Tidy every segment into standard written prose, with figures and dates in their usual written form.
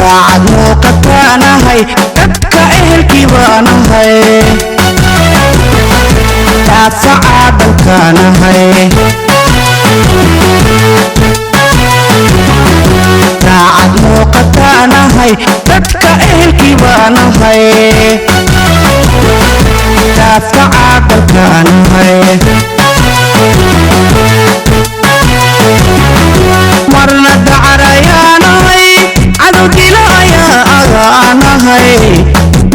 Daacad muuqataanahay, dadka ehelkii baanahay, daafaca dalkaanahay. Daacad muuqataanahay, dadka ehelkii baanahay, daafaca dalkaanahay. Marna dacarayaanahay, cadowdila ayaanahay,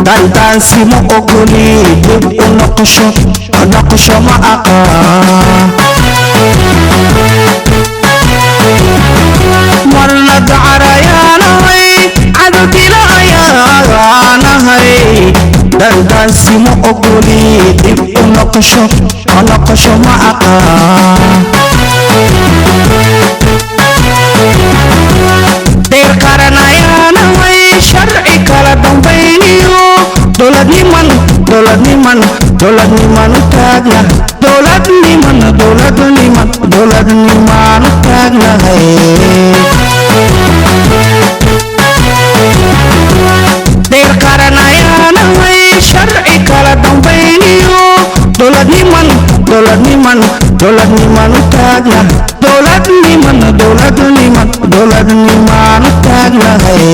dandaansi ma ogoli, dib u noqosho noqosho ma aqaa. Marna dacarayaanahay, cadowdila ayaanahay, dandaansi ma ogoli, dib u noqosho noqosho ma aqaa. Dayr qaranayaanahay, sharci kala dambayniyo dowladniman, dowladniman, dowladniman u taagna, dowladniman, dowladniman, dowladnimaan u taagnahay. Dayr qaranayaanahay, sharci kala dambayniyo dowladniman, dowladniman, dowladniman u taagna, dowladniman, dowladniman, dowladnimaan u taagnahay.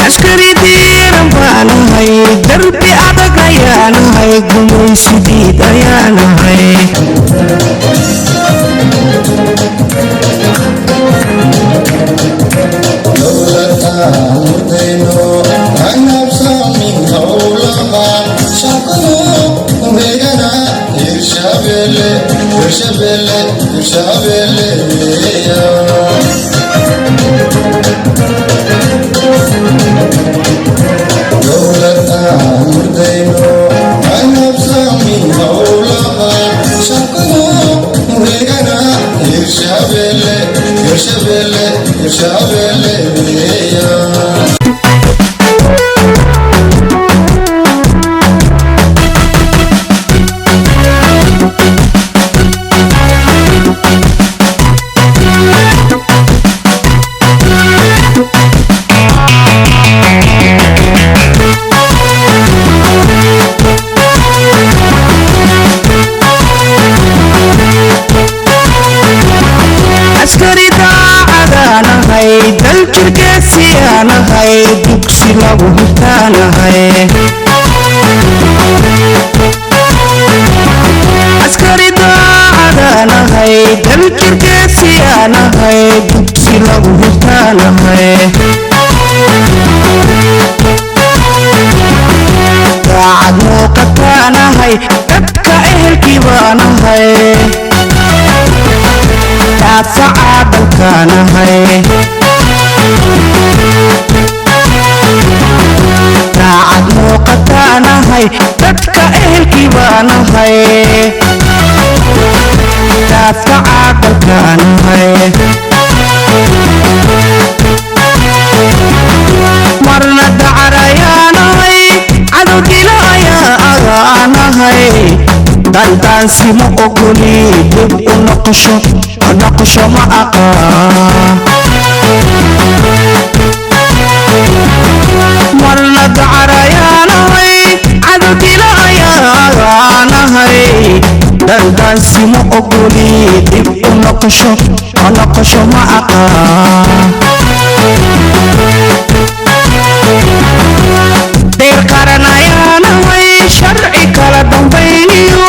Askari diiran baanahay, darbi adag ayaanahay, gumaysidiid ayaanahay. Askari daacadaanahay, dal jirgeesiyaanahay, dugsi lagu hirtaanahay. Askari daacadaanahay, dal jirgeesiyaanahay, dugsi lagu hirtaanahay. Daacad muuqataanahay, dadka ehelkii baanahay, daafaca dalkaanahay. Daacad muuqataanahay, dadka ehelkii baanahay, daafaca dalkaanahay. Marna dacarayaanahay, cadowdila ayaanahay, dandaansi ma ogoli, dib u noqosho noqosho ma aqaa. Marna dacarayaanahay, cadowdila ayaanahay, dandaansi ma ogoli, dib u noqosho noqosho ma aqaa. Dayr qaranayaanahay, sharci kala dambayniyo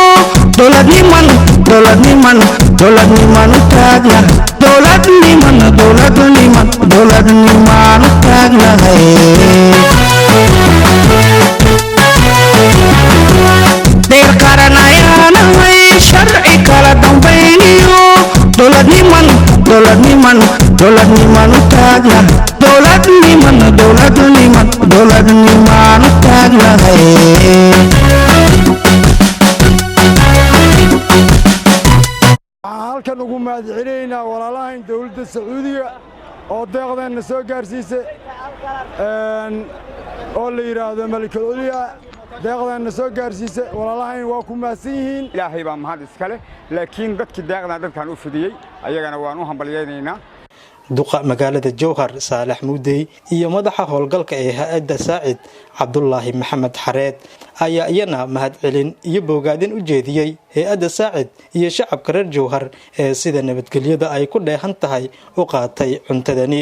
dowladniman, dowladniman, dowladniman u taagna, dowladniman, dowladniman, dowladnimaan u taagnahay. Dayr qaranayaanahay, sharci kala dambayniyo dowladniman, dowladniman, Dowladnimaan u taagnahay, dowladniman, dowladniman, dowladnimaan u taagnahay. Waxaan halkan ugu mahadcelinaynaa walaalahayn dowladda Sacuudiga oo deeqdeenna soo gaarsiisay oo la yidhaahdo Malikul Culya. Deeqdeenna soo gaarsiisay walaalahayn waa ku mahadsan yihiin. Ilaahay baa mahad iska leh, laakiin dadkii deeqdan dadkan u fidiyey ayagana waan u hambalyaynaynaa. Duqa magaalada Jowhar Saalax Muudey iyo madaxa howlgalka ee hay-adda Saacid Cabdulaahi Maxamed Xareed ayaa iyana mahadcelin iyo bogaadin u jeediyey hay-adda Saacid iyo shacabka reer Jowhar ee sida nabadgelyada ay ku dheehan tahay u qaatay cuntadani.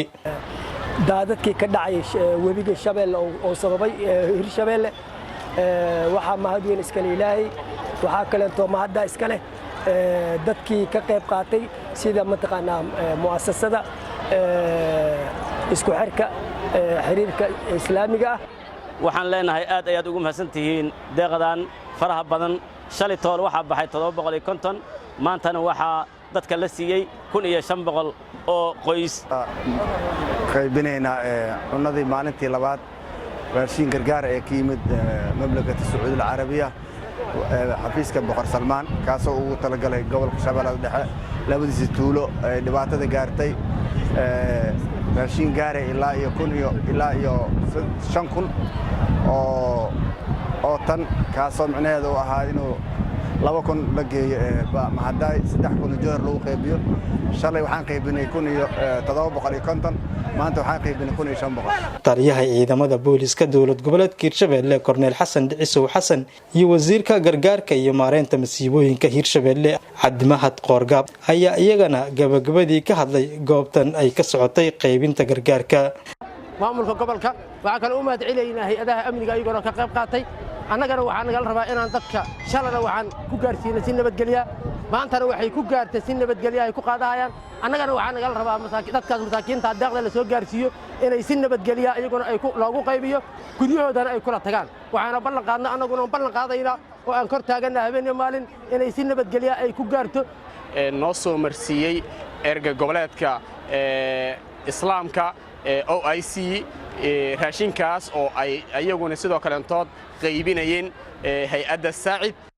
Daadadkii ka dhacay webiga Shabeelle oo sababay Hirshabeelle, waxaa mahad weyn iskale Ilaahay. Waxaa kaleeto mahadda iska leh dadkii ka qayb qaatay, sida mataqaanaa mu'asasada isku xirka xiriirka Islaamiga ah. Waxaan leenahay aad ayaad ugu mahadsan tihiin deeqdan faraha badan. Shalay tool waxaa baxay 750, maantana waxaa dadka la siiyey 1500 oo qoys. Qaybinaynaa cunnadii maalintii labaad, raashiin gargaar ee ka yimid Mamlakata Sacuudi Alcarabiya, xafiiska Boqor Salmaan, kaasoo ugu talagalay gobolka Shabeellada Dhexe labadiisa tuulo ay dhibaatada gaartay. Raashiin gaaray ilaa iyo 1000 iyo ilaa iyo 5000 oo tan, kaasoo micnaheeda u ahaa inuu 2000 la geeyo Mahadaay, 3000 Jowhar lagu qaybiyo. Shalay waxaan qaybinay 1750, maanta waxaan qaybinay 1500. Taliyaha ciidamada booliska dowlad goboleedka Hirshabeelle, Korneel Xasan Dhicisow Xasan, iyo wasiirka gargaarka iyo maareynta masiibooyinka Hirshabeelle, Cabdimahad Qoorgaab, ayaa iyagana gabagabadii ka hadlay goobtan ay ka socotay qaybinta gargaarka. Maamulka gobolka waxaa kaloo u mahad celinaynaa hay-adaha amniga ayagoona ka qayb qaatay. Annagana waxaa nagala rabaa inaan dadka shalana waxaan ku gaarsiinay si nabadgelya, maantana waxay ku gaartay si nabadgelya ay ku qaadahayaan. Annagana waxaa nagala rabaa dadkaas masaakiinta deeqda la soo gaarsiiyo inay si nabadgelya iyaguna ay loogu qaybiyo, guryahoodana ay kula tagaan. Waxaana ballan qaadna, annaguna ballan qaadaynaa oo aan kor taaganna habeen iyo maalin inay si nabadgelya ay ku gaarto. Noo soo marsiiyey erga goboleedka Islaamka OIC raashinkaas oo ay ayaguna sidoo kaleentood qaybinayeen hay-adda Saacid.